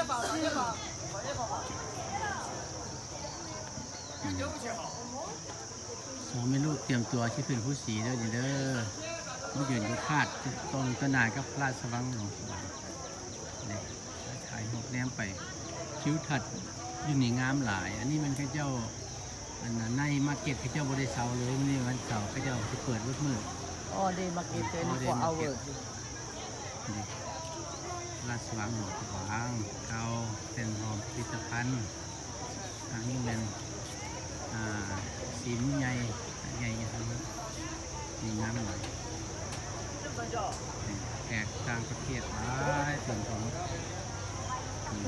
ສອງແມ່ລູກຕຽມຕົວຊິຂຶ້ນພູສີເດີນີ້ເດີ ມາຢືນຢູ່ທາດ ຕ້ອງຕໍ່ໜ້າກັບພະລາຊະວັງຫຼວງພະບາງ. ນີ້ ຖ່າຍຮູບແນມໄປ ທິວທັດຢູ່ນີ້ງາມຫຼາຍ. ອັນນີ້ແມ່ນເຂົາເຈົ້າ ອັນນັ້ນ ໃນມາເກັດເຂົາເຈົ້າບໍ່ໄດ້ເຊົາເລີຍ ມື້ນີ້ວັນເສົາ ເຂົາເຈົ້າຊິເປີດເບິດມື້. All day market twenty-four hours. ນີ້ ລາຊະວັງຫຼວງພະບາງເກົ່າ ແຕ່ນຫໍພິພິທະພັນ. ອັນນີ້ແມ່ນ ອ່າ ສີມໃຫຍ່ ໃຫຍ່ຢູ່ທາງນັ້ນ ນີ້ງາມຫຼາຍ. ນີ້ແຂກຕ່າງປະເທດຫຼາຍເຕັມໄປໝົດ. ນີ້